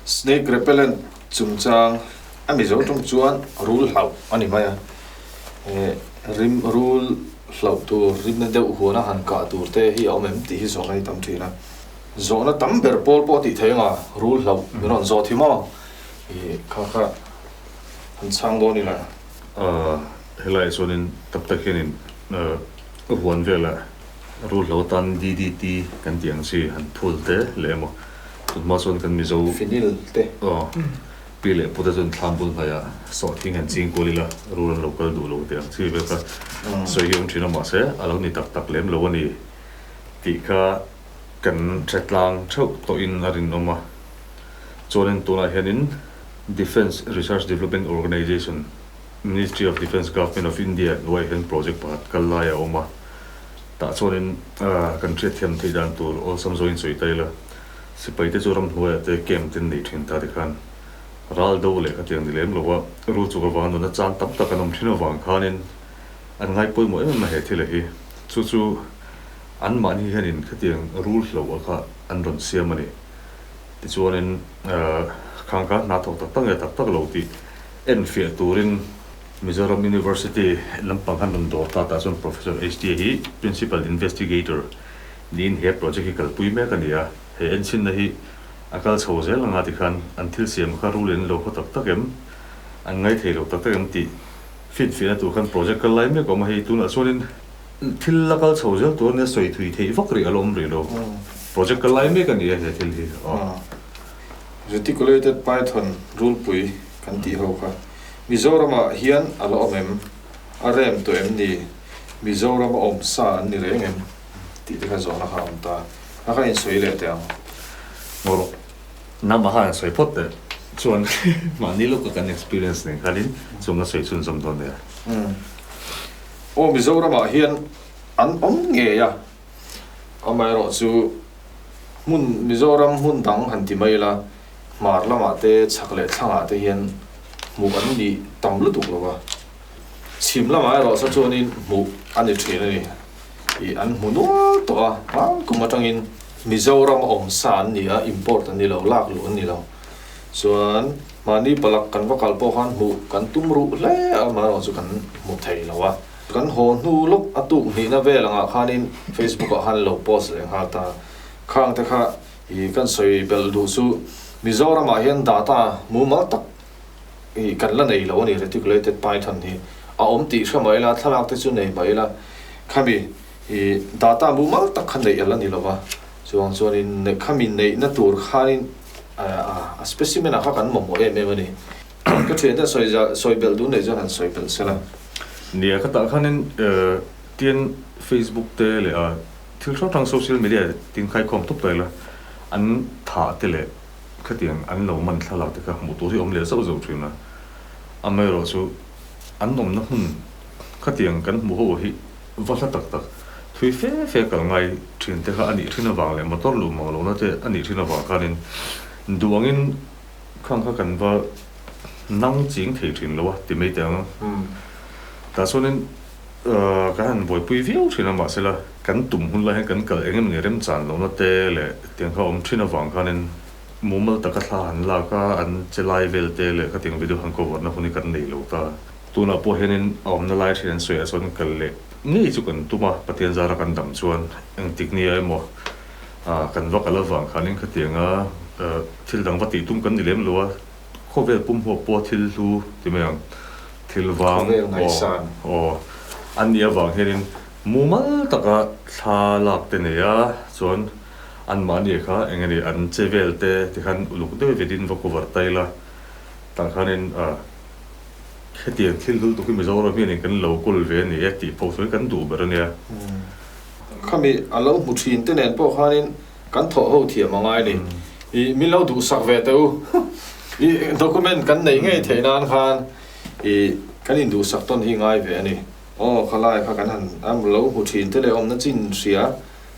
Snake repellent chungchang a Mizo tawng chuan rul hlauh a ni mai a, rim rul hlauh tur rimna deuh huana han kah tur te hi a awm em tih hi zawhna hi tam thin a. Zawhna tam ber pawl pawh tih theih anga rul hlauh min rawn zawh thi maw? Ih kha kha han chhang dawn ila. Helaiah chuanin tak tak hianin huan velah rul hlo atan DDT kan tih ang chi han phul te leh emaw tunhma chuan kan Mizo Phenyl te. Aw pi leh pute chuan thlam bul hnaihah sawhthing han ching kual ila rul an lo kal duh lo tih ang chi vel kha sawi hi awm thin a mahse a lo ni tak tak lem lo a ni tih kha kan hre tlang theuh tawhin a rinawm a. Chuanin tunah hianin Defence Research Development Organisation, Ministry of Defence, Government of India hnuaiah hian project pakhat kal lai a awm a. Tah chuanin kan hriatthiam theih dan tur awlsam zawhin sawi ta ila, sipai te chu ramhnuaiah te camp te an nei thin ta tikhan ral do leh khatiang ni lem lo a, rul chuk avanga nunna chan tam tak an awm thin avang khanin an ngai pawimawh em em a he thil a hi. Chu chu anmahni hianin khatiang rul hlo a kha an rawn siam a ni. Tichuanin khang kha hna thawk tak tak nge tak tak lo tih enfiah turin Mizoram University lampang khan rawn dawr ta tah chuan Professor HDA hi Principal Investigator niin he project hi kalpui mek a ni a. He enchhinna hi a kal chho zel anga tikhan an thil siam kha rul in lo haw tak tak em, an ngaithei lo tak tak em tih finfiahna tur khan project kal lai mek a awm a hei tunah chuanin Thil la kal chho zel tur ania sawi thui theih vak rih a la awm rih lo. Project kal lai mek a ni e he thil hi. Reticulated python rulpui kan tih ho kha Mizoramah hian a la awm em? A rem tawh em ni? Mizoram a awm sa an ni reng em? Tih te kha zawhna kha a awm ta. A kha insawi leh teh ang. Ngaw rawh. Nangmah khan sawi phawt teh. Chuan mahni lawka kan experience nen khanin chung a sawi chhunzawm dawn nia. Aw Mizoramah hian an awm ngei a, amaherawh chu hmun Mizoram hmun dang han ti mai ila hmar lamah te chhak leh thlangah te hian hmuh an ni tam lutuk lo va, chhim lamah erawh sa chuanin hmuh a ni thin a ni. Ih an hmu nual tawh a, hmang kum atangin Mizoram a awm sa an ni a, import an ni lo, lak luh an ni lo. Chuan mahni palak kan va kal pawh khan hmuh kan tum ruh hle a, amaherawh chu kan hmu thei lo a. Kan haw hnu lawk a tuk hnihna vel angah khanin Facebook ah khan lo post leh nghal ta. Khang te kha ih kan sawi belh duh chu Mizoram ah hian data mumal tak ih kan la nei lo a ni, reticulated python hi a awm tih hre mai ila, thlalak te chu nei mai ila khami ih data mumal tak kha neih a la ni lo va. Chuang chuanin khami neihna tur khanin a specimen ah kha kan mamawh em em a ni. Ka thiante sawi sawi belh duh nei chuan han sawi belh sela. Nia ka tah khanin tian Facebook te leh a thil hrang hrang social media tin khaikhawm tawp ta ila an thah te leh khatiang an lo man thlalak te kha hmuh tur hi awm leh zauh zauh thin a. Amaherawhchu an awmna hmun khatiang kan hmuh ho hi va hla tak tak thui fe fe kal ngai thin te kha a nih thin avang leh motor luh mang lohna te a nih thin avang khanin duh angin khang kha kan va nang ching thei thin lo a ti mai teh ang. Tah chuanin kan han buaipui viau thin a mahsela kan tum hun lai hian kan kal eng emaw ni remchan lohna te leh tiang kha a awm thin avang khanin mumal taka thla han lak a an che lai vel te leh khatiang video han cover na hun hi kan nei lo ta. Tunah pawh hianin a awmna lai thin an sawiah chuan kal leh ngei chu kan tum a, Pathian zara kan dam chuan engtik nia emaw kan va kal avang khanin khatianga thil dang va tih tum kan ni lem lo a, khawvel pum huap pawha thil hlu ti mai ang, thil vang aw an nih avang hianin mumal taka thla lak te nei a, chuan anmahni kha eng nge ni an che vel te tikhan uluk deuh vetin va cover ta ila tah khanin. Hetiang thil hlu tuk hi Mizoram hianin kan lo kawl ve a ni e tih pawh sawi kan duh ber a nia. Khami a lo hmu thin te nen pawh khanin kan thawh ho thiam a ngai ni. I min lo duhsak ve teh u. I document kan neih ngei theih nan khan i kan induhsak tawn hi ngai ve a ni. Aw khalai kha kan han a lo hmu thin te leh awmna chin hria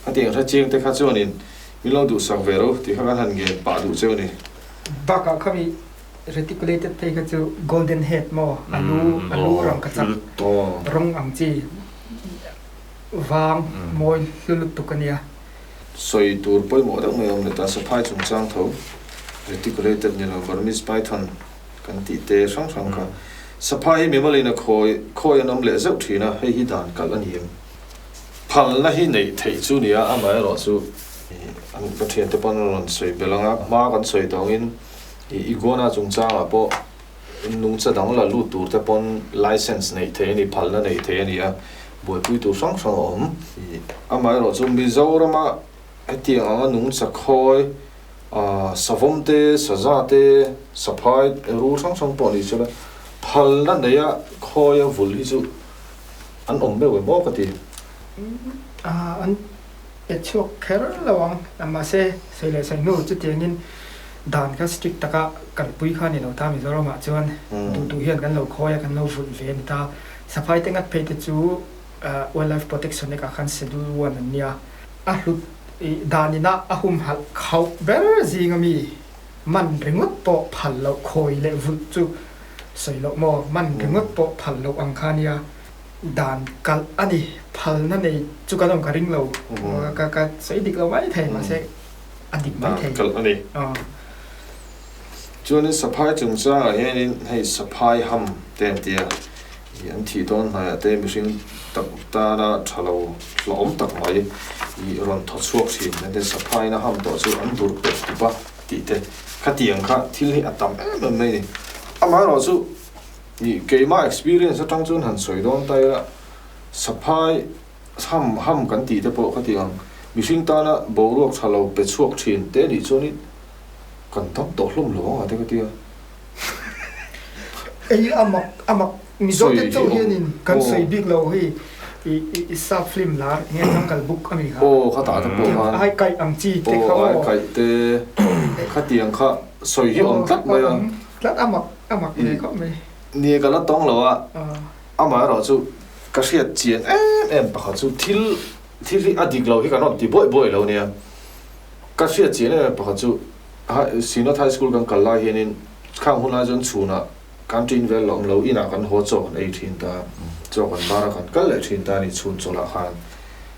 khatiang hre chiang te kha chuanin min lo duhsak ve ro tih kha kan han ngen pah duh cheu a ni. Bakah khami Reticulated phei kha chu golden head maw a lu a lu rang ka chak rawng ang chi vang mawi hlu lutuk a nia. Sawi tur pawimawh deuh mai a awm leh ta, saphai chungchang tho. Reticulated ni lo Burmese python kan tih te hrang hrang kha. Saphai hi mimalin a khawi khawi an awm leh zeuh thin a, hei hi dan kalh a ni em? Phalna hi neih theih chu nia, amaherawhchu an ka thiante pawn an rawn sawi belh ang a, hma kan sawi tawh angin iguana chungchangah pawh nungcha dang la lut tur te pawn license neih theih a ni, phalna neih theih a ni a, buaipui tur hrang hrang a awm. Amaherawhchu Mizorama hetiang anga nungcha khawi Savawm te, saza te, saphai rul hrang hrang pawh ni sela, phalna neia khawia vul hi chu an awm meuh em aw ka ti. An pe chhuak kher lo ang, mahse sawi leh sawi hnu chutiangin dan kha strict taka kalpui kha a ni lo ta Mizoramah chuan duh duh hian kan lo khawi a, kan lo vulh ve a ni ta. Saphai te ngat phei te chu Wildlife Protection Act ah khan Schedule One an nia. A hlut danin a a humhalh khauh ber zinga mi man ringawt pawh phal loh khawi leh vulh chu sawi loh maw, man ringawt pawh phal loh ang kha nia dan kalh a ni, phalna nei chu kan awm ka ring lo, ka ka sawi dik lo mai thei mahse a dik mai thei. Dan kalh a ni. Chuanin saphai chungchangah hianin hei saphai ham te an ti a, Ih an thih dawn hnaiah te mihring tak tana tha lo hlauhawm tak mai ih rawn thaw chhuak thin an tin saphaiin a ham tawh chu an dur pet tup a tih te khatiang kha thil hi a tam em em mai a ni. Amaherawhchu ih keimah experience atang chuan han sawi dawn ta ila saphai ham ham kan tih te pawh khatiang mihring tana boruak tha lo pe chhuak thin te nih chuanin kan dam tawh hlawm lo ang a te ka ti a. Ei a mak a mak Mizo te chauh hianin kan sawi bik lo hi i sap film lar enge Jungle Book a mi kha. Aw kha tah te pawh khan. Ai kaih ang chi te kha aw. Ai kaih te khatiang kha sawi hi awm tlat mai a. Tlat a mak a mak ve khawp mai. Nia ka la tawng lo a, amaherawh chu ka hriat chian em em pakhat chu thil thil hi a dik lo hi kan rawn ti buaih buaih lo nia. Ka hriat chian em em pakhat chu Synod High School kan kal lai hianin khang hun lai chuan chhunah canteen vel la awm lo, inah kan haw chaw kan ei thin ta, chaw kan bar a kan kal leh thin ta a ni chhun chawlhah khan.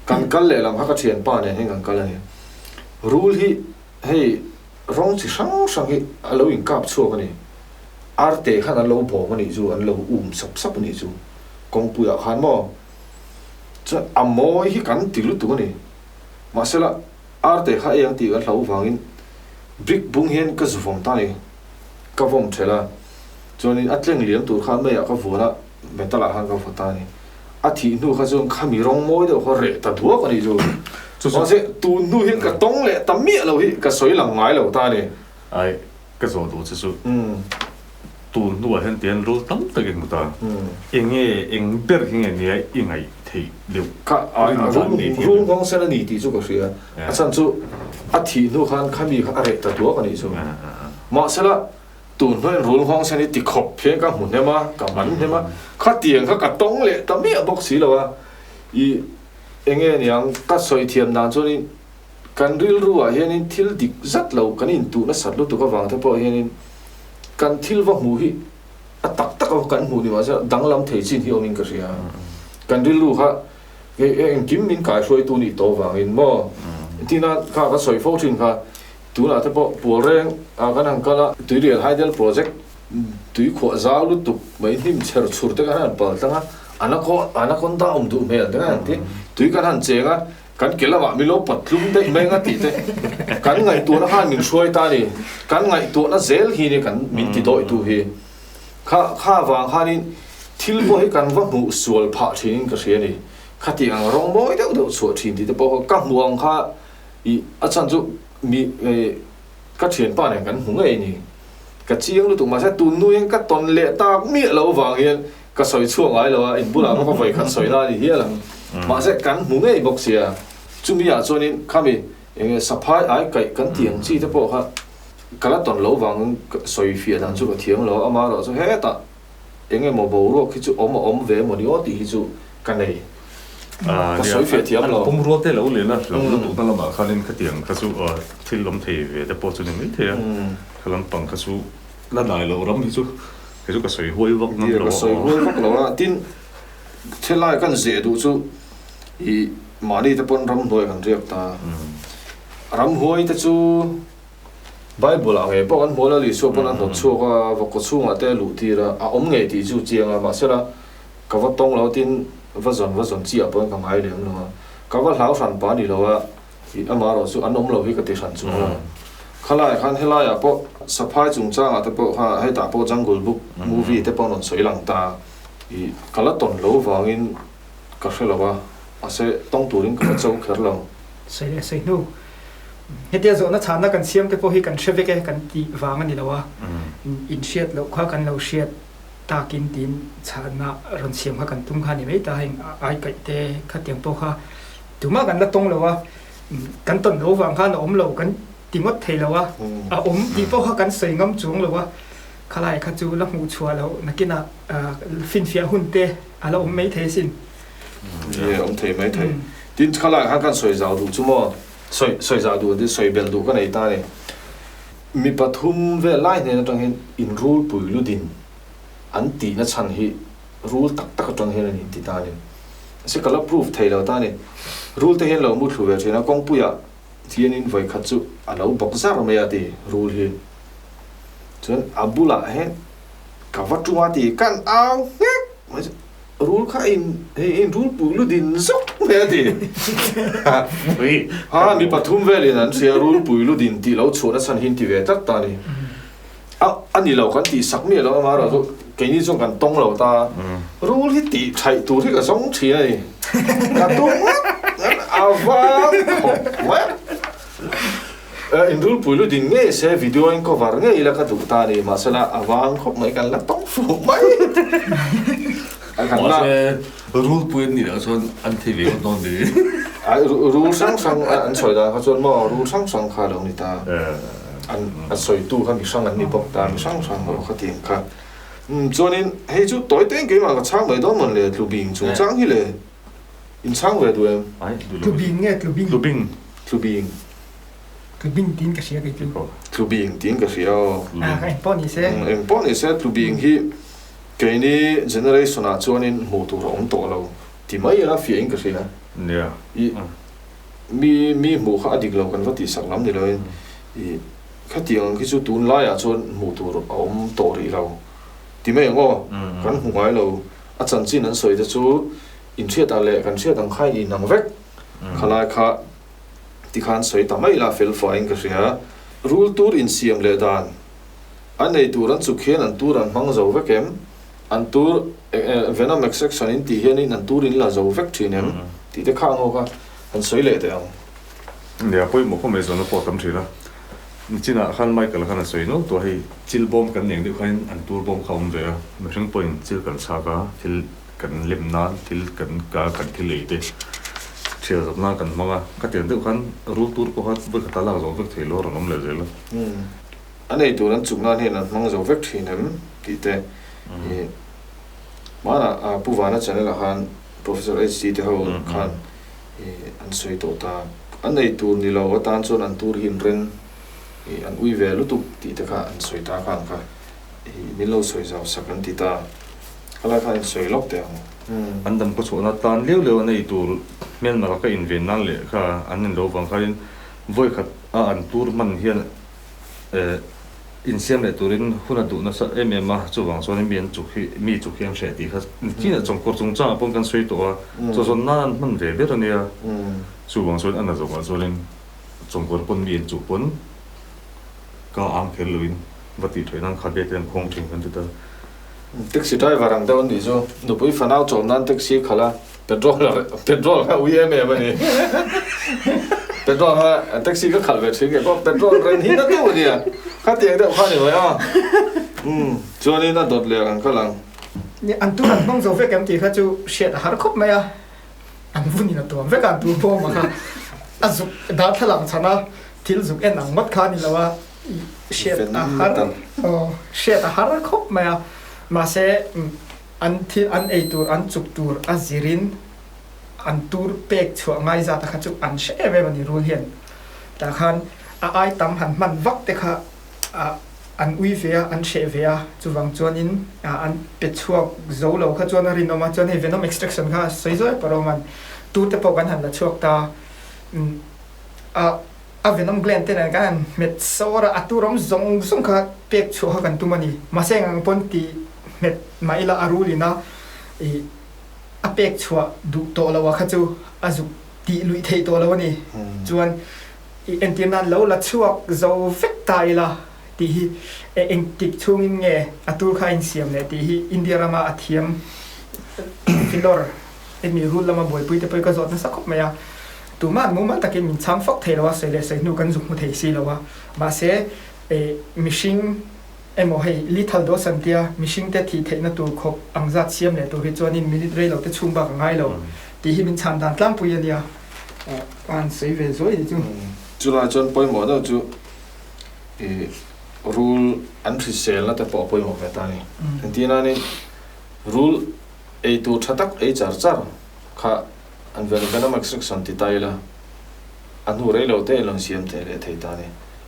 Kan kal leh lam kha ka thianpa nen hian kan kal a ni. Rul hi hei rawng chi hrang hrang hi a lo inkap chhuak a ni. Arte khan an lo bawm a nih chu, an lo um sap sap a nih chu kawngpuiah khan maw. Chuan a mawi hi kan ti lutuk a ni. Mahsela Arte kha ei ang tih ka hlauh vangin brick bung hian ka zu vawm ta ni. Ka vawm ṭhelh a, chuanin a tleng liam tur khan meiah ka vuan a, metal ah khan ka vaw ta ni. A thih hnu kha chuan khami rawng mawi deuh kha reh ta duak a nih chu. Mahse tun hnu hian ka tawng leh ta miah lo hi ka sawi lang ngai lo ta ni. Ai, ka zawh duh che chu tun hnuah hian tian rul tam tak i hmu ta. Enge eng ber hi nge nia i ngaih theih deuh? Kha rul nghawng sen a ni tih chu ka hria. A chhan chu a thih hnu khan khami kha a reh ta duak a nih chu. Mahsela tun hnuaiin rul nghawng sen hi ti khawp hian ka hmu hnem a, ka man hnem a, khatiang kha ka tawng leh ta miah bawk si lo a. I enge niang ka sawi thiam dan chuanin Kan rilruah hianin thil dik zat lo kan intuh nasat lutuk avang te pawh hianin kan thil va hmuh hi a tak tak a kan hmuh ni mahse danglam thei chin hi awmin ka hria. Kan rilru kha engkim min kaihruaitu nih tawh avangin maw tina kha ka sawi fo thin kha tunah te pawh pual reng ah kan han kal a, Tuirial Hydel Project tui khuah zau lutuk mai hnim chher chhur te kan han pal tlang a, anaconda awm duh hmel te kan han ti, tui kan han cheng a, Kan ke lamah min lo pat tlum daih mai anga tih te kan ngaihtuahna khan min hruai ta a ni. Kan ngaihtuahna zel hi nia kan min ti dawihtu hi. Kha kha vang khanin thil pawh hi kan va hmuh sual phah thinin ka hria a ni. Khati ang rawng mawi deuh deuh chhuah thin tih te pawh kha ka hmuh ang kha ih a chhan chu mi ih ka thianpa nen kan hmu ngei a ni. Ka chiang lutuk mahse tun hnu hian ka tawn leh tak miah loh avang hian Ka sawi chhuak ngai lo a, in bulah pawh ka vawi khat sawi na a ni hial ang. Mahse kan hmu ngei bawk sia. Chumi ah chuanin khami enge saphai ai kaih kan tih ang chi te pawh kha ka la tawn lo vang sawi fiah dan chu ka thiam lo a, amaherawh chu hetah enge maw boruak hi chu awm a awm ve emaw ni aw tih hi chu ka nei. Ka sawi fiah thiam lo. An pumrua te lo len a, lo lutukna lamah khanin khatiang kha chu thil awm thei ve te pawh chu ni maithei a, kha lampang kha chu la dai loh ram hi chu Kei chu ka sawi huai vak ngam lo a. Ka sawi huai vak lo a, tin thelai kan zeh duh chu i mahni te pawn ramhnuai kan riak ta. Ramhuai te chu Bible ah ngei pawh kan hmu a, Lal Isua pawn a hnawt chhuak a, vawkkaw chhungah te a luh tir a, a awm ngei tih chu chiang a, mahsela ka va tawng lo tin va zawn va zawn chiah pawhin ka ngai lem lo a, ka va hlau hran pa ni lo a, ih amaherawh chu an awm lo hi ka ti hran chung lo. Khalaiah khan helaiah pawh Saphai chungchangah te pawh kha hetah pawh Jungle Book movie te pawh an rawn sawi lang ta, ih ka la tawn lo vangin ka hre lo a, mahse tawng turin ka va cho kher lo. Sawi leh sawi hnu. Hetia zawhna chhanna kan siam te pawh hi kan hre vek e kan tih vang a ni lo a, inhriat loh kha kan lo hriat takin tiin chhanna rawn siam kha kan tum kha a ni mai ta, heng ai kaih te khatiang pawh kha tumah kan la tawng lo a, kan tawn loh vang khan a awm lo kan ti ngawt thei lo a, a awm tih pawh kha kan sawi ngam chuang lo a, khalai kha chu la hmuh chhuah loh nakinah finfiah hun te a la awm mai thei asin. Nge awm thei mai thei. Tin khalai khan kan sawi zau duh chu maw? Sawi sawi zau duh an sawi belh duh ka nei ta a ni. Mi pathum vel lai hnen atang hian in rul pui ludin an tihna chhan hi rul tak tak atang hian an inti ta a ni. Mahse ka la proof thei lo ta a ni. Rul te hian lo mu thlu ve thin a, kawngpuiah hianin vawi khat chu a lo bawk zar mai a ti rul hi. Chuan a bulah hian ka va tum a ti kan au nghek mai chu. Rul kha in hei in rul pui lu din zawk mai a ti. Ha mi pathum velin an hria rul pui lu din tih lo chhuahna chhan hi an ti ve tlat ta a ni. A a ni lo kan tih sak miah lo ama erawh chu keini chuan kan tawng lo ta. Rul hi tih thaih tur hi ka zawng thin a ni. Ka tum ngawt a vang khawp mai a. In rulpui lu ding ngei se video in cover ngei ila ka duh ta a ni, mahsela a vang khawp mai kan la tawng fuh mai. Mahse rulpui an nih loh chuan an thei ve ngawt dawn ni. Ai rul hrang hrang an sawi dan kha chuan maw rul hrang hrang kha lo ni ta. An a sawitu kha mi hrang an ni bawk ta, mi hrang hrang lo kha tiang kha. Chuanin hei chu tawi teng keimah ka chhang mai dawn mawn le tlubing chungchang hi le. In chhang ve duh em? Ai, duh lo. Tlubing nge tlubing? Tlubing. Tlubing. Tlubing tiin ka hria kei chu. Tlubing tiin ka hria aw. Ah, ka engpawh ni se. Engpawh ni se tlubing hi keini generation ah chuanin hmuh tur a awm tawh lo ti mai ila fiah in ka hria. Nia. I mi mi hmuh kha a dik lo kan va tih sak lam ni loin i khatiang ang khi chu tun laiah chuan hmuh tur a awm tawh rih lo ti mai ang aw. Kan hmu ngai lo. A chanchin an sawi te chu Inhriat ah leh kan hriat ang kha in inang vek. Khalai kha tikhan sawi ta mai la fel faiin ka hria. Rul tur insiam leh dan a nei tur an chuk hian an tur an hmang zo vek em? An tur venom extraction in tih hianin an tur in la zo vek thin em? Tih te kha ang aw kha han sawi leh teh ang. Nia, pawimawh khaw mai zawn a pawh tam thin a. Nichinah khan Michael khan a sawi nual tawh a, hei chil bawm kan eng deuh khanin an tur bawm kha a awm ve a, mihring pawhin chil kan chhak a, thil kan lem nan thil kan ka kan thil ei te thial zawk nan kan hmang a, khatiang deuh khan rul tur pawh kha vawi khat a lak zawh vek thei lo a rawn awm leh zel a. A nei tur an chuk nan hian an hmang zo vek thin em tih te i hmanah Pu Vana channel ah khan Professor HC te ho khan i an sawi tawh ta. A nei tur ni lo atan chuan an tur hi inren i an ui ve lutuk tih te kha an sawi ta khan kha i min lo sawi zau sak an ti ta. Khalai kha in sawi lawk teh ang. An dam khaw chhuahna tan liau liau an ei tur hmelma laka inven nan leh kha an in lo vang khanin vawi khat a an tur hman hian insiam leh turin hun a duh nasa em em a, chuvang chuanin mi an chuk hi mi chuk hi an hreh tih kha chinah chawngkawr chungchangah paw'n kan sawi tawh a, chawzawn nan an hman ve ber a nia, chuvang chuan a na zawkah chuanin chawngkawr pawn mi an chuk pawn ka ang kher loin va tih theih nan khabe te an khawng thin kan ti ta. Taxi driver ang deuh an nih chu. Nupui fanau chawm nan taxi khalh a, petrol petrol kha ui em em a ni. Petrol kha taxi ka khalh ve thin nge pawh petrol ren hi na deuh a nia. Khatiang deuh kha ni mai a. Umm chuanin a dawt leh ang kal ang. An tur an hmang zo vek em tih kha chu hriat a har khawp mai a. An vun in a tuam vek a, an tur bawm ang a. A zuk darthlalang chhan a, thil zuk en ang ngawt kha a ni lo a. Hriat a har aw hriat a har khawp mai a, mahse an thil an ei tur an chuk tur a zirin an tur pek chhuah ngai zat a kha chu an hre em em a ni rul hian tah khan a ai tam han hman vak te kha ah an ui ve a an hreh ve a chuvang chuanin ah an pe chhuak zo lo kha chuan a rinawm a chuan hei venom extraction kha sawi zawi pawh rawh man tur te pawh kan han la chhuak ta ah. A venom gland te nen kan han hmet sawr a, a tur awm zawng zawng kha pek chhuah kha kan tum a ni. Mahse eng ang pawn ti hmet mah ila a rul ina ih a pek chhuah duh tawh loh a kha chu a zuk tih luih theih tawh lo a ni. Chuan ih entir nan lo la chhuak zo vek ta ila tih hi engtik chhungin nge a tur kha a insiam leh tih hi India rama a thiam filawr Hemi rul lama buaipui te pawh hi ka zawt nasa khawp mai a, tumah mumal takin min chhang fak thei lo a, sawi leh sawi hnu kan zuk hmu thei si lo a, mahse mihring emaw hei lethal dose an tia mihring te thih theihna tur khawp ang zat siam leh tur hi chuanin minute rei lo te chhung bak a ngai lo tih hi min chhan dan tlangpui a nia, ka han sawi ve zuai ni chu. Chulai chuan pawimawh deuh chu rul an hriselna te pawh a pawimawh ve ta a ni. Engtin a ni rul Ei tur tha tak ei char char kha an ven venom extraction ti ta ila, a hnu rei lo te in rawn siam thei leh thei ta ni.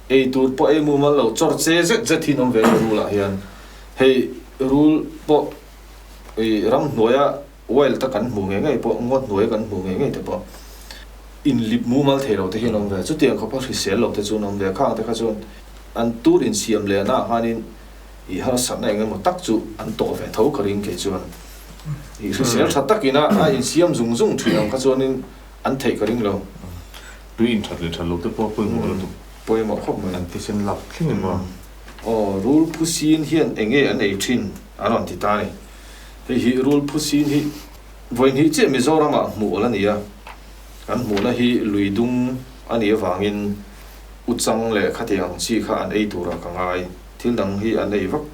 Ei tur pawh ei mumal lo chawr che zet zet hi an awm ve lo rul ah hian. Hei rul pawh i ramhnuaia wild a kan hmuh ngei ngei pawh ngaw hnuaia kan hmuh ngei ngei te pawh inlip mumal thei lo te hi an awm ve. Chutiang khawpa hrisel lo te chu an awm ve. Khang te kha chuan an tur insiam lehna ah khanin I harsatna eng emaw tak chu an tawh ve tho ka ring kei chuan. I hrisel tha takin a a insiam zung zung thin ang kha chuanin an theih ka ring lo. Tui inthat leh that lo te pawh pawimawh lutuk. Pawimawh khawp mai. An thisen lak thleng em a. Aw, rul phusin hian eng nge an ei thin a rawn ti ta a ni. Hei hi rul phusin hi vawi hnih chiah Mizoramah hmuh awl a ni a. Kan hmuhna hi lui dung a nih avangin uchang leh khatiang ang chi kha an ei turah ka ngai. Thil dang hi an ei vak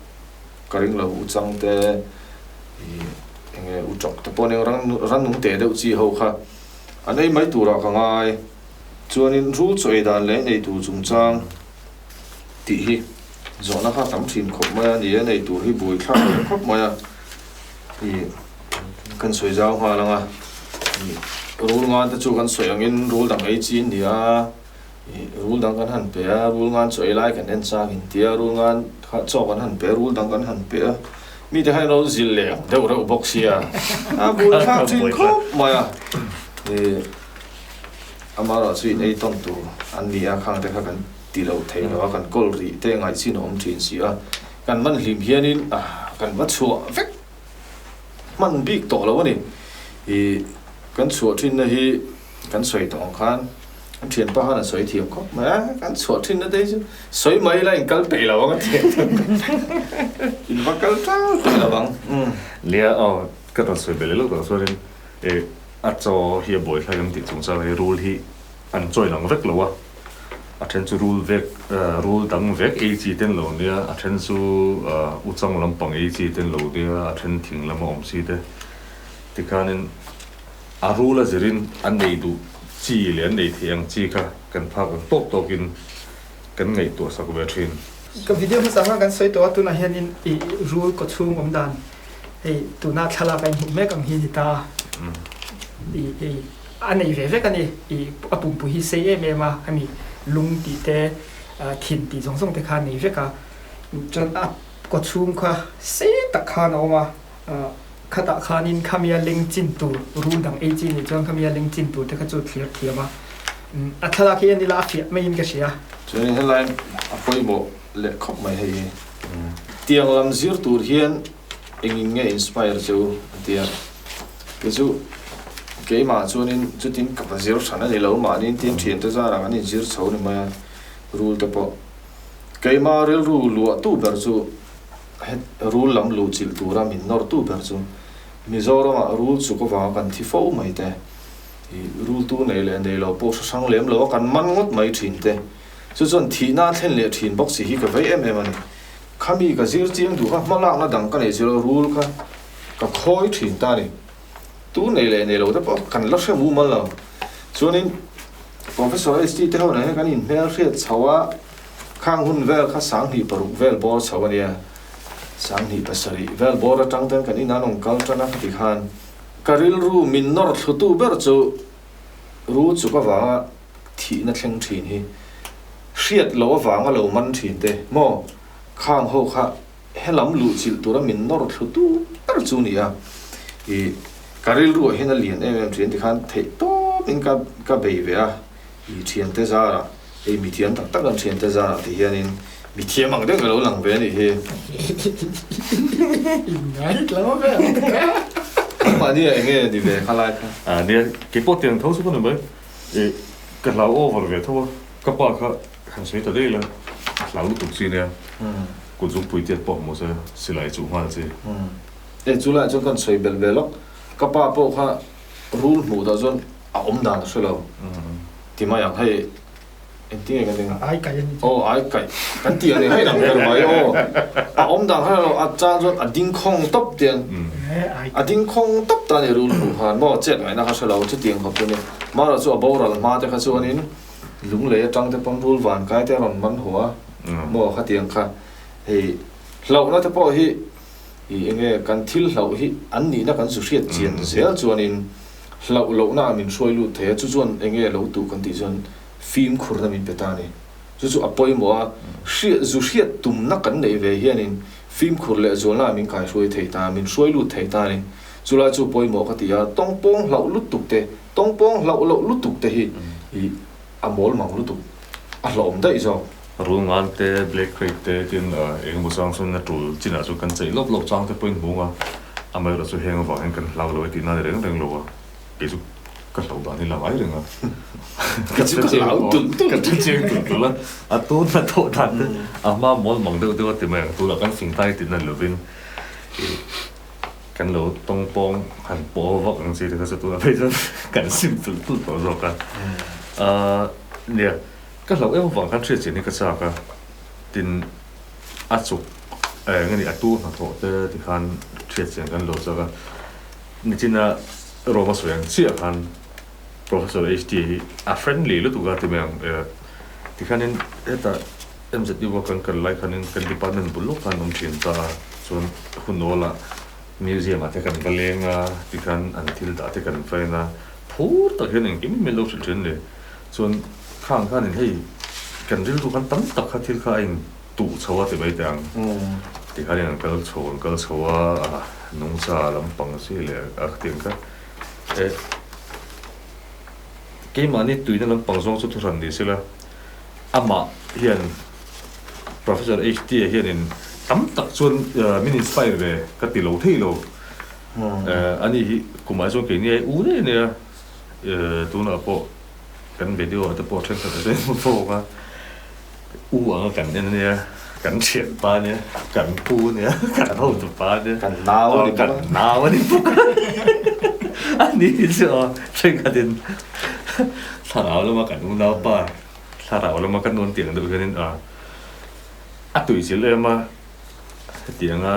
ka ring lo, u chang te ih eng nge u chawk te pawh nia ran rannung teh deuh chi ho kha an ei mai turah ka ngai. Chuanin rul chaw ei dan leh nei tur chungchang tih hi zawhna kha tam thin khawp mai a ni a, nei tur hi bui thlak leh khawp mai a ih kan sawi zau nghal ang a, ih rul ngan te chu kan sawi angin rul dang ei chi an ni a. Rul dang kan han pe a, rul ngan chaw ei lai kan en chang in tia, rul ngan kha chaw kan han pe a, rul dang kan han pe a, mite khan ilo zil leh ang deuh reuh bawk sia, a buaithlak thin khawp mai a, ih amaherawhchu in ei tawn tur an ni a, khang te kha kan ti lo thei lo a, kan kawl rih te ngaihchin a awm thin si a, kan man hlim hianin kan va chhuah vek hman bik tawh lo a ni, ih kan chhuah thinna hi kan sawi tawh ang khan. An thianpa khan a sawi thiam khawp mai a, kan chhuah thin na te hi chu sawi mai ila in kal peih lo ang a ti in va kal tang peih lo ang. Nia aw ka rawn sawi belh leh lawk chuanin eh a chaw hi a buai thlak em tih chungchang hi rul hi an chawi lang vek lo a, a then chu rul vek rul dang vek ei chi te an lo nia, a then chu uchang lampang ei chi te an lo nia, a then thing lama awm chi te tikhanin A rul a zirin an nei duh chi leh an nei thei ang chi kha kan phak ang tawk tawkin kan ngaihtuah sak ve thin. Ka video hmasa kha kan sawi tawh a, tunah hianin i rul kawchhung awm dan hei tuna thlalak a inhmuh mek ang hi a ni ta a, i hei a nei ve vek a ni, i a pumpui hi sei em em a, hemi lung tih te thin tih zawng zawng te kha a nei vek a, chuan a kawchhung kha sei tak khan a awm a. Khatah khanin khamia leng chin tur rul dang ei chi nih chuan khamia leng chin tur te kha chu thlir thiam a, a thlalak hi en ila a fiah maiin ka hria. Chuanin helai a pawimawh leh khawp mai hei hi. Tiang lam zir tur hian engin nge inspire che u a ti a, kei chu keimah chuanin chutin ka va zir hran a ni lo, mahni tin thiante zarah kan inzir chho ni mai a, rul te pawh. Keimah rilru luahtu ber chu Het rul lam luh chilh tura min nawrtu ber chu Mizoramah rul chuk avanga kan thi fo mai te, ih rultu nei leh nei lo pawh hre hrang lem lo a kan man ngawt mai thin te, chu chuan thihna a thlen leh thin bawk si hi ka vei em em a ni. Khami ka zir chiang duh kha hmalakna dang ka nei zir a rul kha ka khawi thin ta a ni. Tu nei leh nei lo te pawh kan la hre mumal lo. Chuanin Professor HT te ho nen hian kan inhmelhriat chho a, Khang hun vel kha 2006 vel bawr chho a nia, 27 vel bawr atang ten kan inah an awm kal tan a khati khan ka rilru min nawr thlutu ber chu ru chuk avanga thihna thleng thin hi hriat loh avanga lo man thin te maw khang ho kha helam luh chilh tura min nawr thlutu ber chu ni a, ih ka rilru ah hian a lian em em thin tikhan theih tawp in ka ka bei ve a, ih thiante zarah. Hei mithiam tak tak an thiante zanah ti hianin mithiam ang deuh ka lo lang ve a nih hi. Inngaitlo ve ang te kha. Mahni ah enge ni ve kha lai kha. A nia, kei pawh tiang tho chu ka ni mai. I ka hlau over ve tho a, ka pa kha han sawi ta daih ila, a hlau lutuk chi nia, kut zungpui tiat pawh hmu se silai chuh nghal chi. E chu lai chuan kan sawi belh ve lawk, ka pa pawh kha rul hmuh dah chuan a awm dan a hre lo. Ti mai ang hei engtin nge kan ti ang? Ai kaih a ni chu. Aw ai kaih kan ti ang hei lang ber mai aw. A awm dan kha lo a chang chuan a ding khawng tawp tiang a ding khawng tawp ta ni rul hmuh khan maw chet ngaihna kha hre lo chutiang khawp chu ni. Mahrawh chu a boral hma te kha chuanin lunglei atang te pawn rul van kai te a rawn man haw a maw khatiang kha hei hlauhna te pawh hi i enge kan thil hlauh hi an nihna kan zu hriat chian zel chuanin Hlauh lohna ah min hruai lut thei a, chu chuan eng nge lo tuh kan tih chuan fimkhurna min pe ta a ni. Chu chu a pawimawh a, hriat zu hriat tumna kan neih ve hianin fimkhur leh zualna ah min kaihruai thei ta, min hruai lut thei ta a ni. Chulai chu pawimawh ka ti a, tawngpawng hlauh lutuk te, tawngpawng hlauh loh lutuk te hi i a mawl mang lutuk, a hlauhawm daih zawk. Rulngan te, Black Crate te tin eng emaw chang chuan a tul chinah chuan kan cheih lawp lawp chang te pawhin hmung a, amaherawh chu heng avang hian kan hlau lo e tih nan reng reng lo a, kei chu ka hlau dan hi la ngai reng a, ka chu ka hlau tulh tulh, ka hre chiang tulh tulh a, a tun a thawh dan te a hma mawl mang deuh deuh a ti mai ang, tunah kan fing tai tih nan lovin ih kan lo tawngpawng han paw vak ang chi te kha chu tunah phei chuan kan sim tulh tulh tawh zawk a, ah nia. Ka hlauh em avang khan hriat chian hi ka chak a, tin a chuk eng ani a tu hnathawh te tikhan hriat chian kan lo chak a, nichina Roma sawi ang chiah khan Professor HT hi a friendly lutuk a ti mai ang tikhanin hetah MZU a kan kal lai khanin kan department bul lawk khan awm thin ta a, chuan hunawlah museum ah te kan va leng a tikhan an thil dah te kan va en a, phur tak hian engkim in min lo hrilh thin a ni. Chuan khang khanin hei kan rilru khan tam tak kha thil kha a in tuh chho a ti mai teh ang. Ti khanin an kal chho an kal chho a, nungcha lampang chi leh a khatiang kha e keimahni tuina lampang zawng chu thuhran ni sela amah hian Professor HT a hianin tam tak chuan min inspire ve ka ti lo thei lo. Ani hi kumah chuan keini ai u daih a nia. Tunah pawh kan video ah te pawh thenkhat a tlem fawk a, u anga kan en ania, kan thianpa ania, kan pu ania, kan hotupa ania, kan nau a ni bawk a, kan nau a ni bawk a, a ni chu aw thenkhatin thlarau lama kan unaupa, thlarau lama kan nuam tih ang deuh hianin a a tuichilh em a, hetianga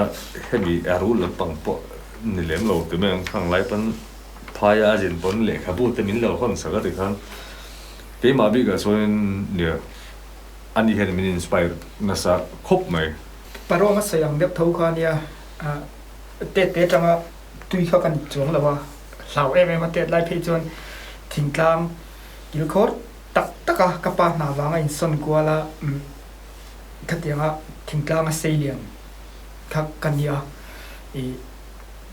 hemi a rul lampang pawh ni lem lo ti mai ang khang lai pawn. Phaia a zin pawn lehkhabu te min lo hawn sak a ti khan keimah bikah chuanin nia ani hian min inspire nasa khawp mai. Parawng a sawi ang deuh tho kha nia tet te atanga tui kha ka ni chuang lo a, hlau em em a tet lai phei chuan thingtlang kilkhawr tak tak a ka pa hna vanga insawn kual a khatianga thingtlang a seilian kha ka nia ih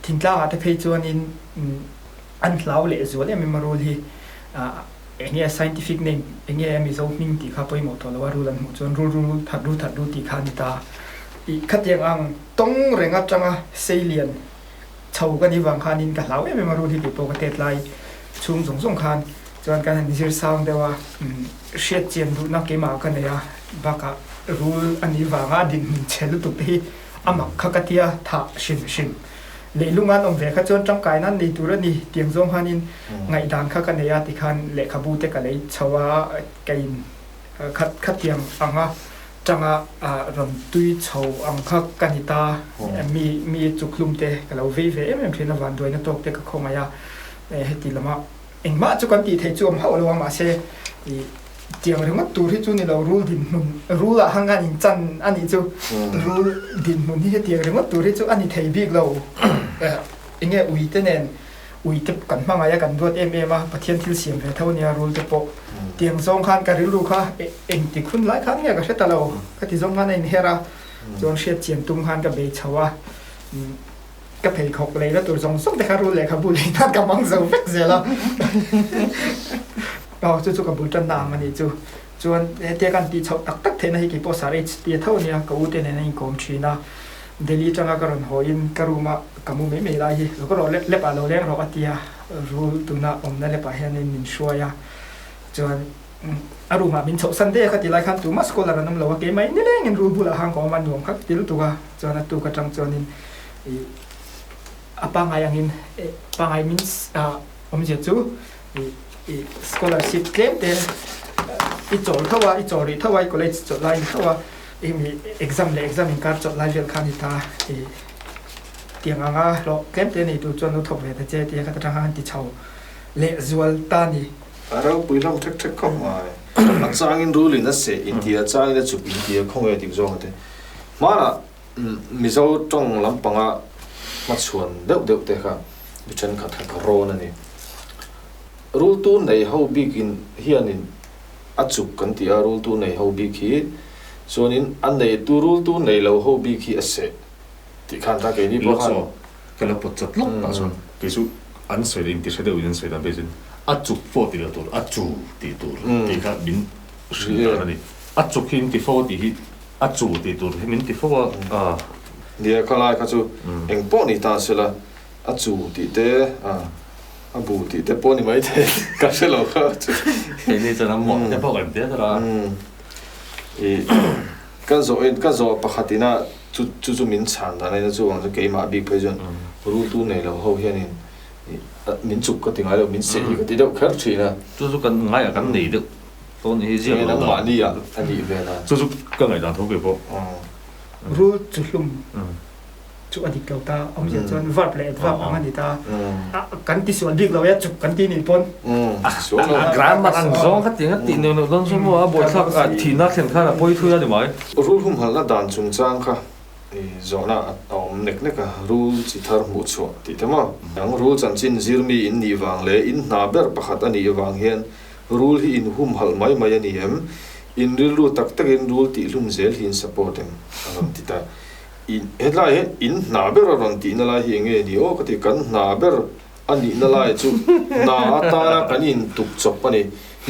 Thingtlangah te phei chuanin an hlau leh zual em em a rul hi eng nge scientific name eng nge Mizo hming tih kha pawimawh tawh lo a rul an hmuh chuan rul rul that ru that ru tih kha a ni ta. Ih khatiang ang tawng reng atanga seilian chho ka nih vang khanin ka hlau em em a rul hi tih pawh ka tet lai chhung zawng zawng khan chuan kan han zir sang deuh a hriat chian duhna keimah ka nei a bakah rul a nih vanga dinhmun chhe lutuk te hi A mak kha ka tia thah hrim hrim. Leilung an awm ve kha chuan tangkai nan nei tur a ni tiang zawng khanin ngaihdan kha ka nei a tikhan lehkhabu te ka lei chho a, ka in khat khatiang anga tanga rawn tui chho ang kha ka ni ta. Mi mi chukhlum te ka lo vei ve em em thin a, vanduaina tawk te ka khawngaih a, heti lama Engmah chu kan tih theih chu awm hauh lo a, mahse ih tiang ringawt tur hi chu ni lo, rul dinhmun, rul ah hang an inchan a nih chu, rul dinhmun hi hetiang ringawt tur hi chu a ni thei bik lo, enge ui te nen, ui te kan hmangaih a kan duat em em a, Pathian thil siam ve tho ania rul te pawh, tiang zawng khan ka rilru kha engtik hun lai khan nge ka hre ta lo, ka ti zawng khan a inher a, chuan hriat chian tum khan ka bei chho a. Ka pheikhawk leina tur zawng zawng te kha rul lehkhabu lei nan ka hmang zo vek zel a. Aw chu chu ka bul tanna ang a nih chu. Chuan hetia kan tih chhoh tak tak theihna hi kei pawh Sir HT a tho ania, ka u te nen a inkawm thin a. Delhi atanga ka rawn haw in ka room a ka mu mai mai lai hi lo ka rawh lep lep ah lo leng rawh a ti a, rul tuna awmna lep ah hianin min hruai a. Chuan a room ah min chhoh san daih a, kha ti lai khan tumah scholar an awm lo a, keimah in nilengin rul bulah khan ka awm a, nuam kha ka ti lutuk a. Chuan a tuk atang chuanin ih a pangngai angin pangngai means awmzia chu ih ih scholarship tlem te i chawl tho a, i chawl rih tho a, i college chawlh lai ni tho a, eng ih exam leh exam inkar chawlh lai vel kha a ni ta ih tiang anga hlawh tlem te nei tur chuan lo thawk ve ta che tia kha ta tang khan an ti chho leh zual ta a ni. A ropui hlawm thek thek khawp mai. A changin rulin a seh intia, a changin a chuk intia khawnge dik zawng te. Hmanah Mizo tawng lampanga hmachhuan deuh deuh te kha mi thenkhat kha ka rawn a ni. Rultu nei ho bikin hianin a chuk kan ti a, rultu nei ho bik hi chuanin a neitu rultu nei lo ho bik hi a seh tih khan ta keini pawh khan. Lawk ka la pawt chat lawk tah chuan kei chu an sawi leh inti hre deuhin an sawi dan phei chuan a chuk pawh ti lo tur a chu tih tur tih kha min hrilh dan a ni. A chuk hi inti fo tih hi A chu tih tur hi min ti fo a. Nia ka lai kha chu eng pawh ni ta se la, a chu tih te, a bu tih te pawh ni mai thei ka hre lo kha chu. Hei ni chuan a muah te pawh kan ti a a. I ka zawh in ka zawh pakhat ina chu chu chu min chhan dan a ina chu ang chu keimah bik phei chuan rultu nei lo ho hianin min chuk ka ti ngai lo min seh hi ka ti deuh kher thin a. Chu chu kan ngaiah kan nei deuh. Tawn hi ziak lo dah. Mahni ah a nih ve na. Chu chu ka ngaihdan tho kei pawh. Rul chu hlum chu a dik lo ta. Awmzia chuan verb leh adverb ang a ni ta. Kan ti sual bik lo e, chuk kan ti nih pawn. A grammar ang zawng kha ti nga tih neuh neuh dawn chu maw a buaithlak a thihna thlen khan a pawi thui a ni mai. Rul humhalhna dan chungchang kha zawhna a awm nek nek a, rul chi thar hmuh chhuah tih te maw. Ang rul chanchin zirmi in nih vang leh in hna ber pakhat a nih vang hian Rul hi in humhalh mai mai a ni em? In rilru tak takin rul tihhlum zel hi in support em? A rawn ti ta. In, hetlai hian in hna ber a rawn tihna lai hi eng nge ni aw ka ti, kan hna ber a nihna lai chu hna atana kan in tuk chawp a ni.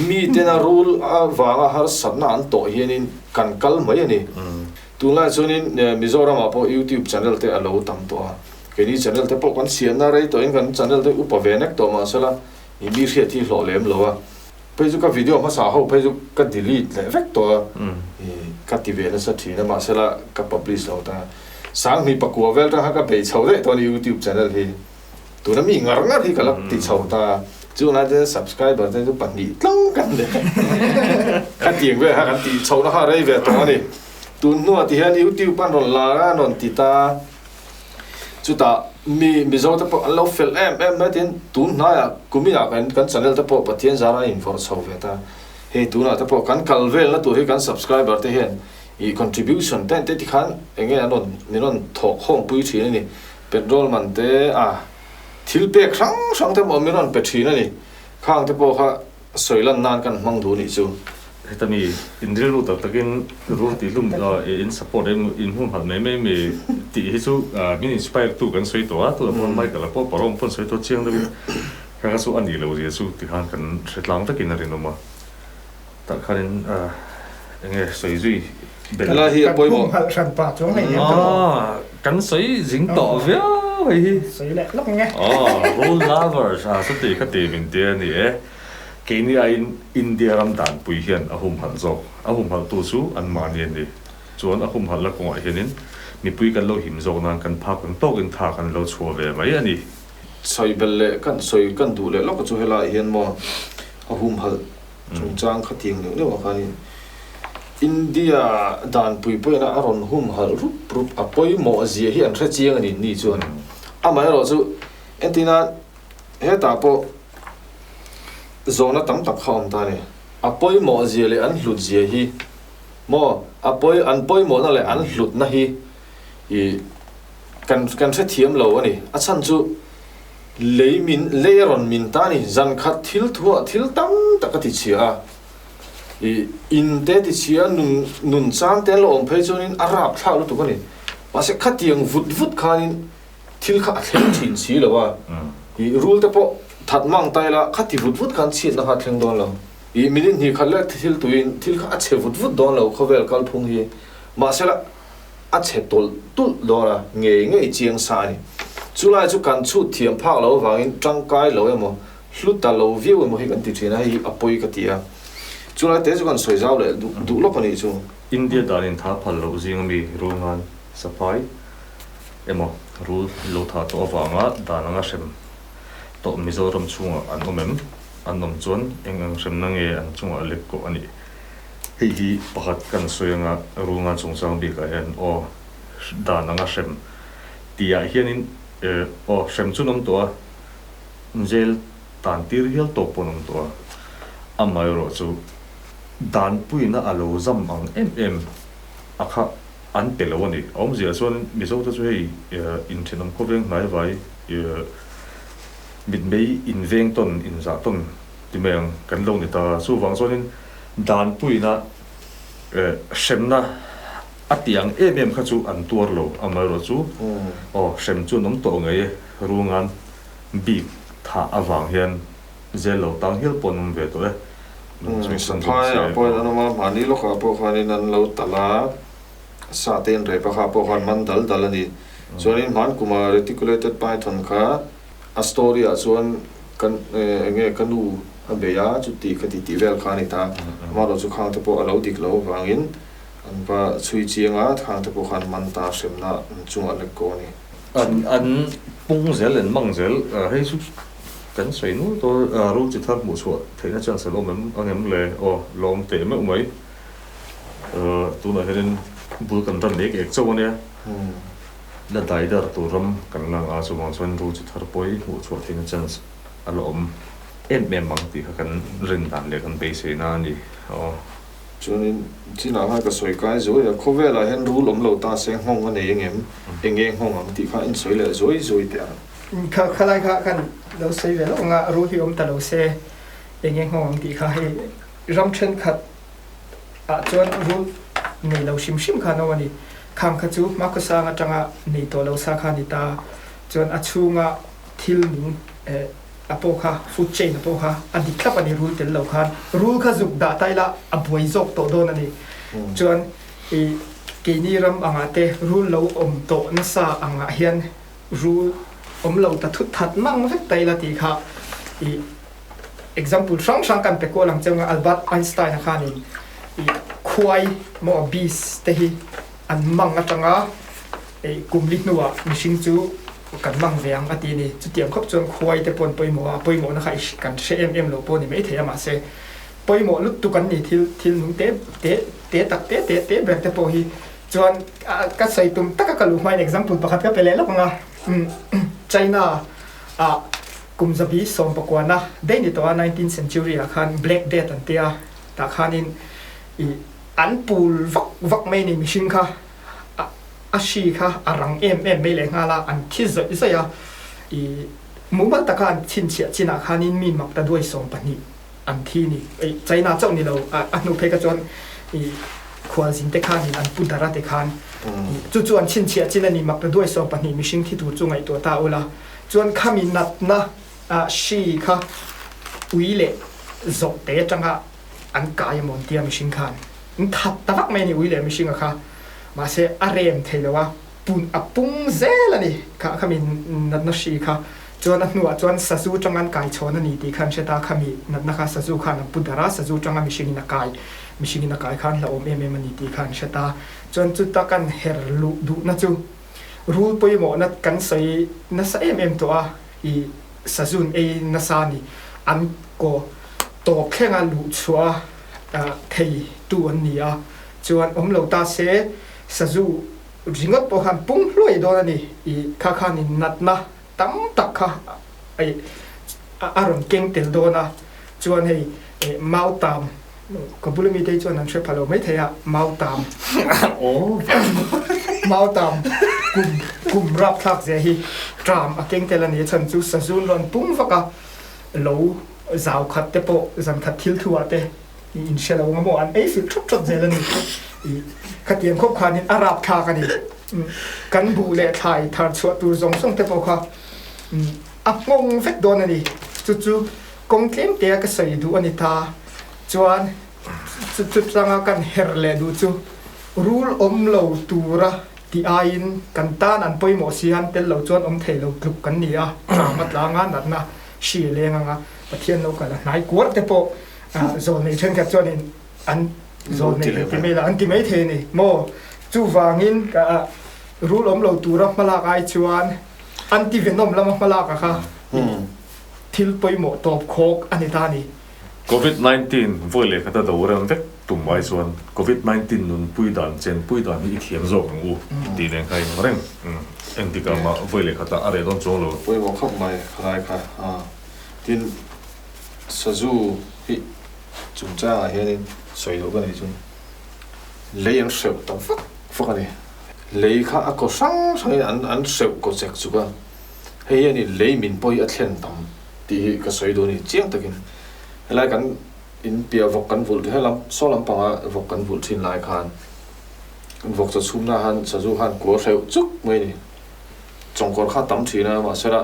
Mitena rul avanga harsatna an tawh hianin kan kal mai a ni. Tunlai chuanin Mizoramah pawh YouTube channel te a lo tam tawh a, keini channel te pawh kan siamna rei tawhin kan channel te upa ve nek tawh mahsela, I mi hriat hi hlawh lem lo a, phei chu ka video hmasa ho phei chu ka delete leh vek tawh a, ka ti ve nasa thin a mahsela ka publish lo ta. Sanghnih pakua vel tang kha ka bei chho daih tawh a ni youtube channel hi, tuna mi ngar ngar hi ka la ti chho ta, chunglai te subscriber te chu pahnih tlang kan nei ka tiang vel kha kan tih chhohna kha a rei ve tawh a ni. Tun hnuah ti hian youtube an rawn lar a an rawn ti ta. Chutah mi Mizo te pawh an lo fel em em mai tiin tun hnaiah kuminah kan kan channel te pawh Pathian zara a invawrh chho ve ta. Hei tunah te pawh kan kal velna tur hi kan subscriber te hian ih contribution te te tikhan eng nge an rawn min rawn thawh khawm pui thin a ni. Petrol man te a thil pek hrang hrang te pawh min rawn pe thin a ni. Khang te pawh kha Sawi lan nan kan hmang duh nih chu. Heta mi in rilru tak takin rul tih hlum in support em in hmun nghalh mai mai mi tih hi chu min inspire tu kan sawi tawh a, tunah pawh Michael a pawh Parong pawn sawi tawh chiang deuhin kha kha chu a nih loh zia chu tikhan kan hre tlang vekin a rinawm a, tah khanin enge sawi zui belh. Helai hi a pawimawh. Kan hmun nghalh hran pah chuang hei hian ka lawm. Kan sawi zing tawh viau hei hi. Sawi leh lawk nge. Aw, rul lovers a chuti kha ti min ti a ni e. Keini aiin India ram danpui hian a humhalh zawk. A humhalhtu chu anmahni a ni. Chuan a humhalhna kawngah hianin mipui kan lo him zawk nan kan phak ang tawkin tha kan lo chhuah ve mai a ni. Sawi belh leh kan sawi kan duh leh lawk chu helaiah hian maw a humhalh Chungchang kha tiang neuh neuh ah khanin India danpui pawhin a rawn humhalh rup rup a pawimawh zia hi an hre chiang a ni ni chuan amaherawh chu entina hetah pawh zawhna tam tak kha awm ta a ni a pawimawh zia leh an hlut zia hi maw a pawi an pawimawhna leh an hlutna hi ih kan kan hrethiam lo a ni a chhan chu Lei min, lei a rawn min ta a ni. Zan khat thil thuah thil tam tak a ti chhia a. I in te ti chhia a, nun, nun chan te an lo awm phei chuanin a rap thlak lutuk a ni. Mahse khatiang vut vut khanin thil kha a thleng thin si lo a. I rul te pawh that mang ta ila khati vut vut khan chhiatna kha a thleng dawn lo. I minute hnih khat lek thil tuiin thil kha a chhe vut vut dawn lo khawvel kalphung hi. Mahsela a chhe tawlh tulh dawn a, ngei ngei chiang sa a ni. Chulai chu kan chhut thiam phak lo avangin tangkai lo emaw, hlu ta lo viau emaw hi kan ti thin a, hei hi a pawi ka ti a. Chulai te chu kan sawi zau leh duh lawk a nih chu. India danin tha phal loh zing ami rulngan saphai emaw rul lo tha tawh avanga dan anga hrem tawh Mizoram chhungah an awm em? An awm chuan eng ang hremna nge an chungah lek kawh a nih? Hei hi pakhat kan sawi anga rulngan chungchang bikah hian aw dan anga hrem tihah hianin aw hrem chu an awm tawh a, jail tan tir hial tawk pawh an awm tawh a, amaherawhchu danpuina a lo zam ang em em a kha an pe lo a ni. A awmzia chuan Mizote chu hei inthenawm khawveng hnaivai mitmei inveng tawn inzah tawn ti mai ang kan lo ni ta. Chuvang chuanin danpuina hremna a tih ang em em kha chu an tuar lo. Amaherawhchu aw hrem chu an awm tawh ngei e. Rungan bik thah avang hian zel lo tang hial pawh an awm ve tawh e. Saphai ah pawhin an awm a, mahni lawkah pawh khanin an lo talh a, sa te in rep a kha pawh khan man dal dal a ni. Chuanin hman kuma reticulated python kha a story ah chuan kan eng nge ka nu a bei a chuti kha ti tih vel kha a ni ta. Amaherawh chu khang te pawh a lo dik loh avangin an va chhui chiang a, khang te pawh khan man ta hremna an chungah lek ko a ni. An pung zel an mang zel hei chu Kan sawi nual tawh a, rul chi thar hmuh chhuah theihna chance an awm em ang em le? Aw, lawm teh meuh mai. Tunah hianin bul kan ran ek ek chauh a nia. La dai dar tur ram kan la ang a, chuvang chuan rul chi thar pawh hi hmuh chhuah theihna chance a la awm em em ang tih kha kan rin dan leh kan beiseina a ni. Aw. Chuanin chinah khan ka sawi kai zuai a, khawvelah hian rul awm lo ta se nghawng a nei engem, enge nghawng ang tih kha in sawi leh zuai zuai teh ang. Kha khalai kha khan lo sawi ve lawk ang a, rul hi awm ta lo se enge nghawng ang tih kha hei ram thenkhat ah chuan rul nei lo hrim hrim kha an awm a ni. Khang kha chu hmakhawsang atanga nei tawh lo sa kha a ni ta, chuan a chhunga thil nung eh a pawh kha food chain a pawh kha a dik thlap a ni rul tel lo khan rul kha zuk dah ta ila a buai zawk tawh dawn a ni chuan i keini ram angah te rul lo awm tawh nasa angah hian rul awm lo ta thut that mang vek ta ila tih kha i example hrang hrang kan pe kual ang che anga Albert Einstein a khanin i khuai maw bees te hi an mang atanga Kum li hnuah mihring chu kan mang ve ang a ti a ni. Chutiang khawp chuan khuai te paw'n pawimawh a, pawimawhna kha kan hre em em lo pawh a ni maithei a, mahse pawimawh lutuk an ni thil thil nung te te te tak te te te ber te pawh hi chuan ka sawi tum taka ka luh hmain example pakhat ka pe leh lawk ang a, China ah kum zabi sawmpakuana daih ni tawh a nineteenth century ah khan Black Death an tia tah khanin ih an pul vak vak mai a ni mihring kha. A hri kha a rang em em mai leh nghal a, an thi zawih zawih a, i mumal taka an chhinchhiah chinah khanin mi mak ta duai 12 an thi ni. I China chauh ni lo, a hnu phei kha chuan i khualzin te khanin an pu dara te khan i chu chu an chhinchhiah chin a ni, mak ta duai 12 mihring thi tur chu ngaihtuah ta ula chuan khami natna hri kha ui leh zawh te atanga an kai a mawn tia mihring khan an that ta vak mai a ni ui leh mihringa kha mahse a rem thei lo a pun a pung zel a ni kha khami natna hri kha chuan a hnuah chuan sazu tanga an kai chhawn a ni tih kha an hre ta khami natna kha sazu khan an pu darh a sazu tanga mihringin a kai mihringin a kai khan hlauhawm em em a ni tih kha an hre ta chuan chuta kan her luh duhna chu rul pawimawhna kan sawi nasa em em tawh a i sazun ei nasa a ni an kaw tawp thlenga luh chhuah a thei tu an ni a, chuan awm lo ta se sazu ringawt pawh khan pung hluai dawn a ni i kha khanin natna tam tak kha a rawn keng tel dawn a, chuan hei mautam ka bula mite hi chuan an hre pha lo maithei a mautam mautam kum kum rapthlak zia hi tram a keng tel a ni a chhan chu sazun rawn pung vak a. Lo zau khat te pawh zan khat thil thu ah te i in hre lo ang maw an ei filh thawt thawt zel a ni. I khatiang khawp khanin a rap thlak a ni. Kan buh leh thlai thar chhuah tur zawng zawng te pawh kha a nghawng vek dawn a ni. Chu chu kawng tlem te a ka sawi duh a ni ta. Chuan chutanga kan her leh duh chu rul awm lo tura tih aiin kan tan an pawimawh si han tel lo chuan awm thei lo tluk kan ni a, cham a tlang a, natna hri a leng ang a, Pathian lo kal a hnai kuar te pawh zawlnei thenkhat chuanin an zawlnei an ti mai la, an ti mai thei a ni maw? Chuvangin rul awm lo tura hmalak ai chuan anti-venom lama hmalak a kha thil pawimawh tawp khawk a ni ta a ni. Covid 19 vawi leh khata do rem vek tum ai chuan Covid 19 nunpui dan, chenpui dan hi i thiam zawk ang u tih nen kha in reng. Engtikah mah vawi leh khata a reh dawn chuang lo. Pawimawh khawp mai khalai kha a. Tin, sazu hi chungchangah hianin sawi duh ka nei chu lei an hreuh ta vak vak a ni. Lei kha a kaw hrang hrangin an an hreuh kaw chek chuk a. Hei hianin lei min pawh hi a thlen tam. Tih hi ka sawi duh a ni chiang takin. Helai kan in piah vawk kan vulh helam saw lampanga vawk kan vulh thin lai khan kan vawk chaw chhumna han sazu khan kual hreuh chuk mai a ni. Chawngkawr kha tam thin a mahsela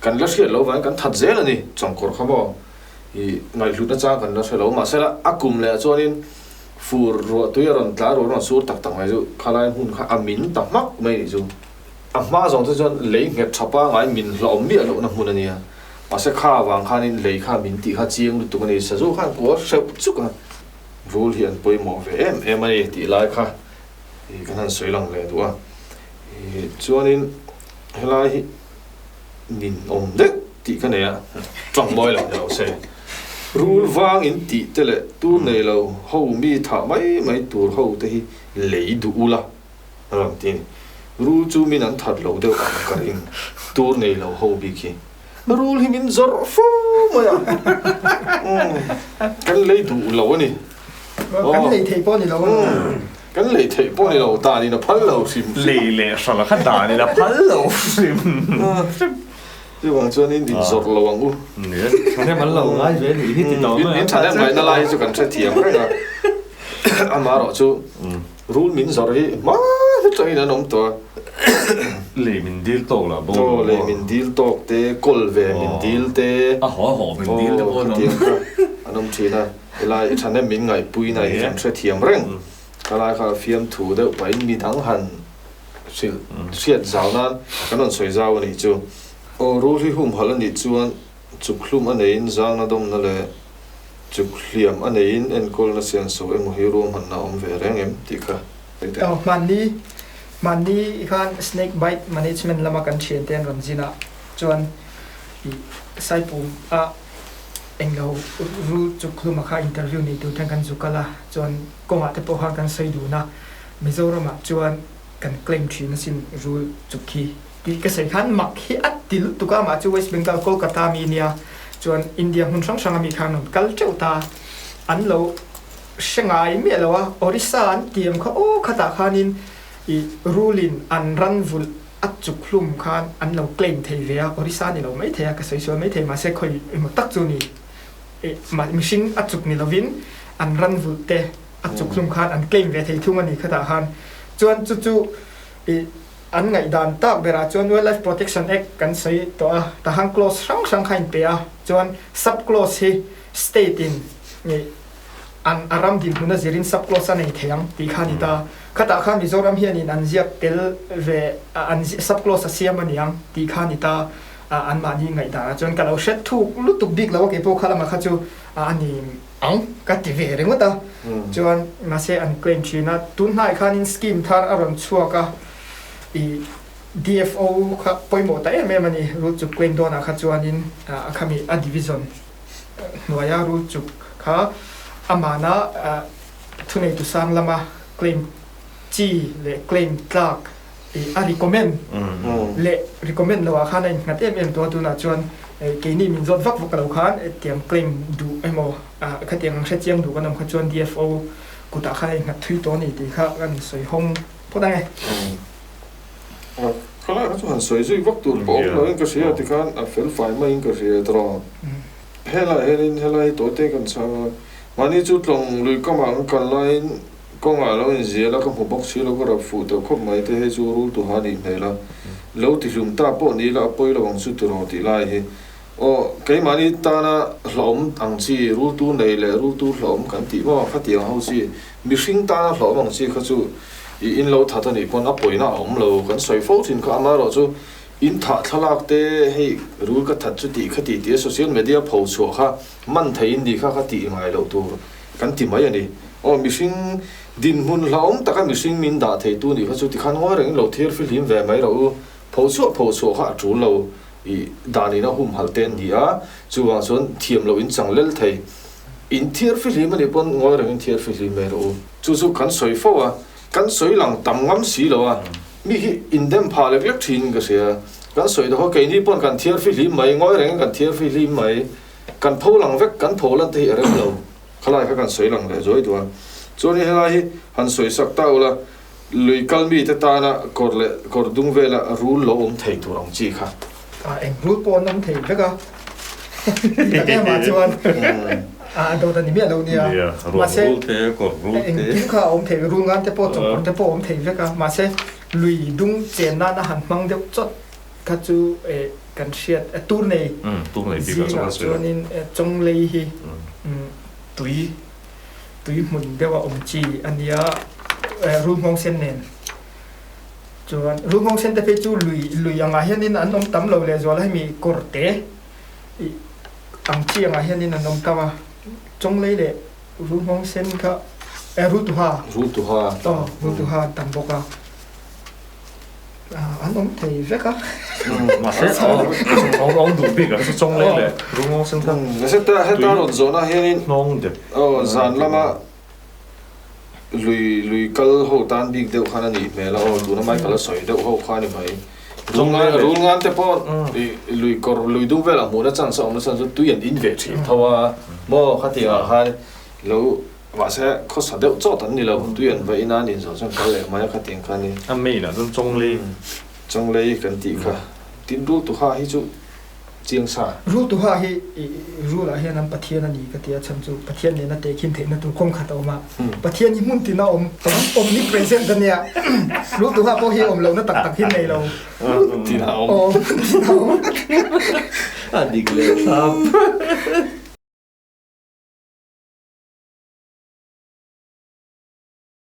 kan la hriat loh vangin kan that zel a ni chawngkawr kha maw ih ngaihhlutna chang kan la hre lo mahsela a kum leh ah chuanin fur ruah tui a rawn tla ruah a rawn sur tak tak mai chu khalai hmun kha a min ta hmak mai a nih chu. A hma zawng te chuan lei nghet tha pangai min hlauhawm miah lohna hmun a nia. Mahse kha avang khanin lei kha min tih kha chiang lutuk a ni. Sazu khan kual hreuh chuk a, rul hi an pawimawh ve em em a ni tih lai kha kan han sawi lang leh duh a. Chuanin helai hi nin awm deuh tih ka nei a, tawng mawi lo ni lo se. Rul vang in tih te leh tur nei lo ho mi thah mai mai tur ho te hi lei duh ula. A rawn ti a ni. Rul chu min an that lo deuh ang ka ring, tur nei lo ho bik hi. Rul hi min zawrh fo mai a, kan lei duh lo a ni. Kan lei theih pawh ni lo. Kan lei theih pawh ni lo, dan in a phal lo hrim hrim. Lei leh hral a kha dan in a phal lo hrim hrim. Chuvang chuan in inzawrh lo ang u. Thahnem an lo ngai ve a nih hi ti tawh mai a. In thahnem ngaihna lai hi chu kan hrethiam reng a. Amaherawh chu Rul min zawrh hi hma hretangin an awm tawh a. Lei min dil tawk lah bo lo maw? Lei min dil tawk te, kawl ve min dil te. A haw a haw min dil te pawh an awm. Khatiang kha an awm thin a. Helai i thahnem min ngaihpuina hi kan hrethiam reng. Khalai kha fiamthu deuh pahin midang han hrilh hriat zau nan kan rawn sawi zau a nih chu. Aw rul hi humhalh a nih chuan chukhlum a neiin zangna dawmna leh Chuk hliam a neiin enkawlna senso emaw hi ruahmanna a awm ve reng em tih kha sawi teh. Aw, hmanni, hmanni khan Snake Bite Management lama kan thiante an rawn zin a, chuan i Saipum a englo rul chuk hluma kha interview nei tur khian kan zu kal a, chuan kawngah te pawh khan kan sawi dun a, Mizoramah chuan kan claim thin asin rul chuk hi. Tih ka sawi khan mak hi a ti lutuk a, amah chu West Bengal Kolkata mi nia, chuan India hmun hrang hranga mi khan rawn kal teuh ta, an lo hre ngai miah lo a, Orissa an ti em kha aw khatah khanin ih rulin an ran vulh a chuk hlum khan an lo claim thei ve a, Orissa ni lo mai thei a, ka sawi sual mai thei mahse khawi emaw tak chu ni ih mihring a chuk ni lovin an ran vulh te a chuk hlum khan an claim ve thei thung a ni khatah khan, chuan chu chu ih. An ngaihdan tak berah chuan Wildlife Protection Act kan sawi tawh a, tahan clause hrang hrang kha in pe a, chuan sub clause hi state in an a ram dinhmun a zirin sub clause a nei thei ang tih kha a ni ta. Khatah khan Mizoram hianin an ziak tel ve an sub clause a siam a ni ang tih kha a ni ta. Anmahni ngaihdanah chuan ka lo hre thuk lutuk bik lo a, keipawh kha lamah kha chu a ni ang ka ti ve ringawt a, chuan mahse an claim thin a, tun hnaiah khanin scheme thar a rawn chhuak a, ih DFO kha pawimawh ta em em a ni, rul chuk claim dawnah kha chuanin a khami a division hnuaia rul chuk kha amana thuneitu sang lama claim chi leh claim tlak ih a recommend leh recommend loh ah khan a innghat em em tawh a, tunah chuan keini min zawt vak vak lo khan hetiang claim duh emaw khatiang ang hrechiang duh kan awm kha chuan DFO kutah khan a innghat thui tawh a ni tih kha kan sawi hawng phawt ang e. Khalai kha chu han sawi zui vak tur pawh awm loin ka hria tikhan a fel fai maiin ka hria tawh. Helaiah hianin helai hi tawite kan chhang a, mahni chu tlawng lui kamah kan kal laiin Kawngah lo inzial a ka hmu bawk si lo ka rap fuh teuh khawp mai te hei chu rul tuha nih hmel a, lo ti hlum ta pawh ni ila a pawi lo ang chu tiraw tih lai hi. Aw, keimahni tana hlauhawm ang chi, rultu nei leh rultu hlauhawm kan tih maw khatiang ho chi, mihring tana hlauhawm ang chi kha chu i in lo that a nih pawn a pawina a awm lo kan sawi fo thin kha amaherawh chu in thah thlalak te hei rul ka that chu tih kha tih tih a social media pho chhuah kha man thei in nih kha kha tih ngai loh tur kan ti mai a ni. Aw, mihring dinhmun hlauhawm taka mihring min dah thei tu nih kha chu tikhan ngawi rengin lo thir fihlim ve mai rawh u, pho chhuah pho chhuah kha a tul lo. I dan in a humhalh te an ni a, chuvang chuan thiam loh in chang lel thei. In thiar fihlim a nih pawn ngawi reng in thiar fihlim mai rawh u. Chu chu kan sawi fo a, kan sawi lang tam ngam si lo a, mi hi in dem phah lek lek thin in ka hria. Kan sawi dawk a, keini pawn kan thiar fihlim mai, ngawi reng in kan thiar fihlim mai, kan pho lang vek, kan pho lan te hi a rem lo. Khalai kha kan sawi lang leh zuai duh a. Chuan helai hi han sawi sak ta ula, Lui kal mite tana kawr leh kawr dung vela rul lo awm thei tur ang chi kha. A eng rul pawh an awm thei vek a, ti tak emah chuan a dawt a ni miah lo nia. Mahse, engkim kha a awm thei, rul ngan te pawh chawngkawr te pawh a awm thei vek a, mahse lui dung chen nana han hmang deuh chawt kha chu kan hriat tur nei zingah chuanin chawnglei hi tui tui hmun deuh a awm chi a nia rul nghawng sen nen chuan rul nghawng sen te phei chu lui lui angah hianin an awm tam lo leh zual a hemi kawr te ih ang chi angah hianin an awm tam a chawnglei leh rul nghawng sen kha eh rul tuha rul tuha aw rul tuha an tam bawk a. An awm thei vek a. Mahse a awm duh bik a chu chawng leh leh rungawng sen kha. Heta heta rawn zawhna hianin hnawng dep. Aw zan lama lui lui kal ho tan bik deuh khan a nih hmel a aw tuna Michael a sawi deuh ho kha a ni mai. Rulngan rulngan te pawh lui kawr lui dung velah hmuhna chance a awm nasa chu tui an in ve thin tho a maw khatiangah khan lo Mahse, khawsa deuh chawt an ni lo, tui an va in a, an inzawh chuan kal leh mai a khatiang kha a ni. A main ah chuan Chawnglei. Chawnglei kan tih kha. Tin, Rul Tuha hi chu chiang sa. Rul Tuha hi Rul ah hian an Pathian a ni ka ti a, chhan chu Pathian nena tehkhin theihna tur kawng khat a awm a. Pathian hi hmun tina awm, omnipresent a nia. Rul Tuha pawh hi awm lohna tak tak hi nei lo. Hmun tina awm. Aw, hmun tina awm. A dik leh thlap.